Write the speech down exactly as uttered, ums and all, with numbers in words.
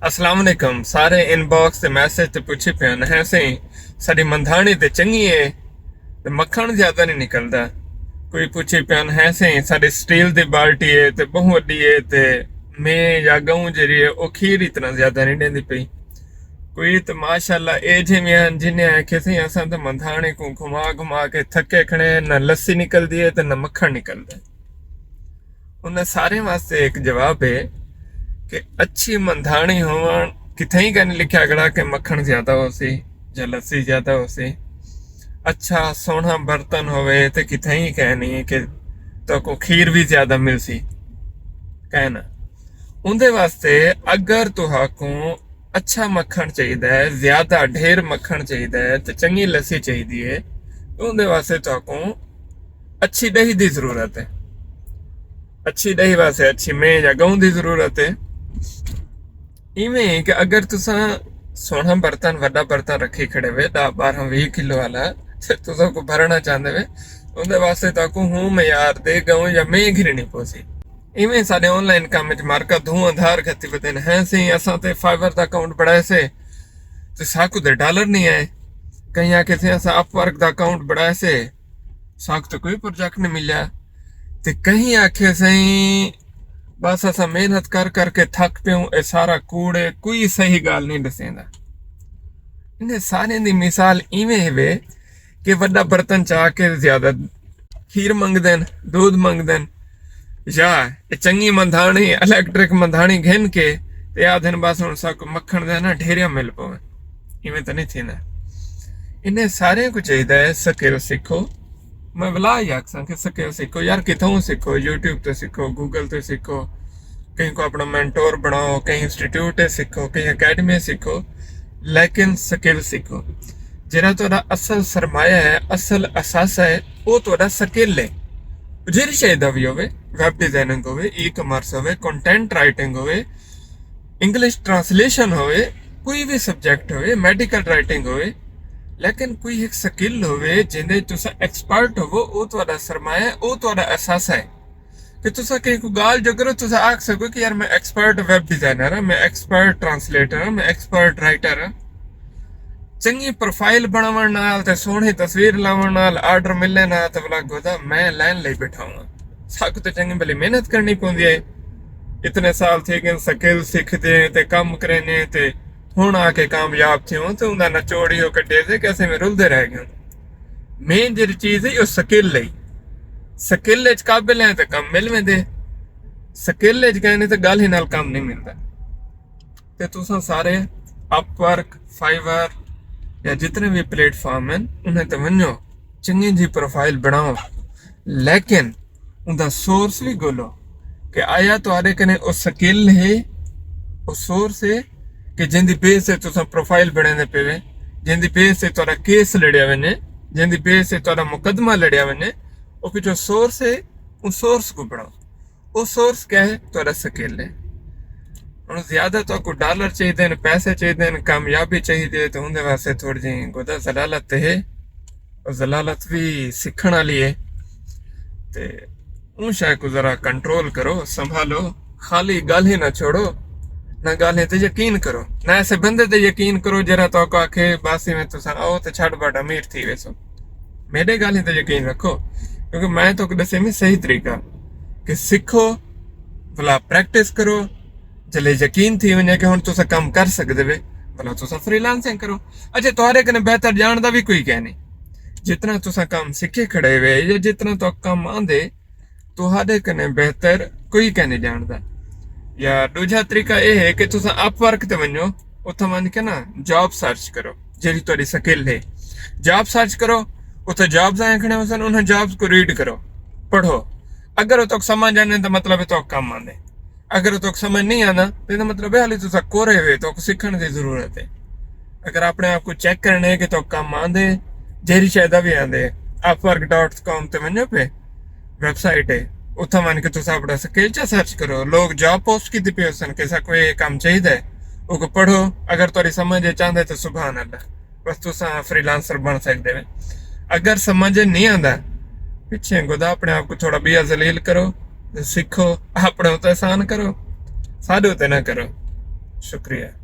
السلام علیکم۔ سارے ان باکس تے میسج تے پچھی پین ہیں سائیں، ساڈی مندھاݨی تے چنگی ہے تے مکھݨ زیادہ نہیں نکلدا۔ کوئی پچھی پین ہیں سائیں، ساڈی سٹیل دی بالٹی ہے تے بہوں وڈی ہے تے میں یا گاؤں جیڑھی ہے او کھیر اتنا زیادہ نہیں ڈیندی پئی۔ کوئی تے ماشاءاللہ اے جھے میں ہیں جنہیں آکھے سائیں اساں تے مندھاݨی کوں گھما گھما کے تھکے کھڑے ہیں، نہ لسی نکلدی ہے تے نہ مکھݨ نکلدا ہے۔ انہاں سارے واسطے ایک جواب ہے کہ اچھی مندھاݨی ہووݨ کتھائیں کائنی لکھیا گڑا کہ مکھݨ زیادہ ہوسی یا لسی زیادہ ہوسی۔ اچھا سوہݨا برتن ہووے تے کتھائیں کائنی کہ تہاکوں کھیر بھی زیادہ ملسی، کائنا۔ اوندے واسطے اگر تہاکوں اچھا مکھݨ چاہیدا ہے، زیادہ ڈھیر مکھݨ چاہیدا ہے تے چنگی لسی چاہیدی ہے، تے اوندے واسطے تہاکوں اچھی ݙہی دی ضرورت ہے۔ اچھی ݙہی واسطے اچھی میں یا گاؤں دی ضرورت ہے۔ ایویں کہ اگر تساں سوہݨا برتن، وݙا برتن رکھی کھڑے وے، ݙاہ، ٻارہاں، ویہہ کلو والا، تے تساں کو بھرݨا چاہندے وے، اوندے واسطے تہاکوں ہوں معیار دے گاؤں یا میں گھرݨی پوسی۔ ایویں ساݙے آن لائن کم وچ مارکا دھواں دھار گھتی ودن ہیں سائیں، اساں تے فائیور دا اکاؤنٹ بݨائے سے تے ساکوں تے ڈالر نہیں آئے۔ کہیں آکھے سائیں اساں اپ ورک دا اکاؤنٹ بݨائے سے، ساکوں تے کوئی پروجیکٹ نہیں ملیا۔ تے کہیں آکھے سائیں بس اساں محنت کر کر کے تھک پیوں، اے سارا کوڑ ہے، کوئی صحیح ڳالھ نہیں ݙسیندا۔ انہیں سارے دی مثال ایویں ہوے کہ وݙا برتن چا کے زیادہ کھیر منگدن، دودھ منگدن، یا اے چنگی مندھاݨی، الیکٹرک مندھاݨی گھن کے تے آدھن بس ہݨ ساکوں مکھݨ دا نا ڈھیریا مل پوے۔ ایویں تاں نہیں تھیندا۔ انہیں سارے کو چاہیدا ہے سکل سکھو۔ میں ولا ہی آکھساں کہ سکل سکھو یار، کتھوں سکھو؟ یوٹیوب تے سکھو، گوگل تے سکھو، کہیں کو اپنا مینٹور بݨاؤ، کہیں انسٹیٹیوٹ تے سکھو، کہیں اکیڈمی سکھو، لیکن سکل سکھو۔ جیڑھا تہاݙا اصل سرمایہ ہے، اصل اثاثہ ہے، او تہاݙا سکل ہے۔ جیڑھی شے دا وی ہووے، ویب ڈیزائننگ ہووے، ای کامرس ہووے، کنٹینٹ رائٹنگ ہووے، انگلش ٹرانسلیشن ہووے، کوئی وی سبجیکٹ ہووے، میڈیکل رائٹنگ ہووے، لیکن کوئی ہک سکل ہووے جیندے وچ تساں ایکسپرٹ ہووو، او تہاݙا سرمایہ ہے، او تہاݙا اثاثہ ہے۔ کہ تساں کہیں کوں ڳالھ جو کرو، تساں آکھ سڳو کہ یار میں ایکسپرٹ ویب ڈیزائنر ہاں، میں ایکسپرٹ ٹرانسلیٹر ہاں، میں ایکسپرٹ رائٹر ہاں۔ چنڳی پروفائل بݨاوݨ نال تے سوہݨی تصویر لاوݨ نال آرڈر ملے نا تے ولا گودا میں لائن لئی ٻیٹھا ہاں۔ ساکوں تے چنڳی بھلی محنت کرݨی پوندی ہے۔ اتنے سال تھی ڳئے سکل سکھدے تے کم کریندے تے ہݨ آ کے کامیاب تھیوں تے اوندا نچوڑ ایہو کڈھے سے کہ اسیں میں رلدے رہ ڳئے۔ مین جیڑھی چیز ہے او سکل ہے۔ سکل وچ قابل ہیں تے کم مل ویندے، سکل وچ کائنی تے ڳالھیں نال کم نہیں ملدا۔ تے تساں سارے اپ ورک، فائیور یا جتنے وی پلیٹ فارم ہیں انہیں تے ونڄو، چنڳی جی پروفائل بݨاؤ، لیکن اوندا سورس وی ڳولو کہ آیا تہاݙے کنے او سکل ہے، او سورس ہے کہ جیندی بیس تے تساں پروفائل بݨیندے پئے وے، جیندی بیس تے تہاݙا کیس لڑیا ونڄے، جیندی بیس تے تہاݙا مقدمہ لڑیا ونڄے، او پچھوں سورس ہے، اوں سورس کوں بݨاؤ۔ او سورس کیا ہے؟ تہاݙا سکل ہے۔ ہݨ زیادہ تہاکوں ڈالر چاہیدے ہن، پیسے چاہیدے ہن، کامیابی چاہیدی ہے تے اوندے واسطے تھوڑی جہیں گودا ذلالت تے ہے۔ او ذلالت وی سکھݨ والی ہے۔ تے اوں شے کوں ذرا کنٹرول کرو، سنبھالو۔ خالی ڳالھیں نہ چھوڑو، نہ ڳالھیں تے یقین کرو، نہ ایسے بندے تے یقین کرو جیڑھا تہاکوں آکھے بس ایویں تساں آؤ تے چھٹ بٹ امیر تھی ویسو۔ میݙے ڳالھیں تے یقین رکھو، کیونکہ میں تہاکوں ݙسینداں صحیح طریقہ کہ سکھو، بھلا پریکٹس کرو، جلے یقین تھی ونڄے کہ ہݨ تساں کم کر سڳدے وے، بھلا تساں فری لانسنگ کرو۔ اچھا، تہاݙے کنے بہتر ڄاݨدا وی کوئی کائنی۔ جتنا تساں کم سکھے کھڑے وے یا جتنا تہاکوں کم آندے، تہاݙے کنے بہتر کوئی کائنی ڄاݨدا۔ یا ݙوجھا طریقہ اے ہے کہ تساں اپ ورک تے ونڄو، اتھاں ونڄ کے نا جاب سرچ کرو، جیڑھی تہاݙی سکل ہے۔ جاب سرچ کرو، اتھاں جابز آئیں کھڑے ہوسن، انہاں جابز کوں ریڈ کرو، پڑھو۔ اگر او تہاکوں سمجھ آندے تاں مطلب ہے تہاکوں کم آندے۔ اگر او تہاکوں سمجھ نہیں آندا، تے ایہدا مطلب ہے حالی تساں کورے وے، تہاکوں سکھݨ دی ضرورت ہے۔ اگر اپݨے آپ کوں چیک کرݨے کہ تہاکوں کم آندے، جیڑھی شے دا وی آندے، اپ ورک ڈاٹ کام تے ونڄو پئے، ویب سائٹ ہے، اتھاں ونڄ کے تساں اپݨا سکل چا سرچ کرو، لوگ جاب پوسٹ کیتی پئے ہوسن کہ ساکوں اے کم چاہیدا ہے، اوکوں پڑھو، اگر تہاݙی سمجھ اچ آندے تے سبحان اللہ۔ بس تساں فری لانسر بݨ سڳدے وے۔ اگر سمجھ نہیں آندا، پچھے گدا اپݨے آپ کوں تھوڑا ٻیا ذلیل کرو، سکھو، اپݨے اتے احسان کرو، ساݙے اتے نہ کرو۔ شکریہ۔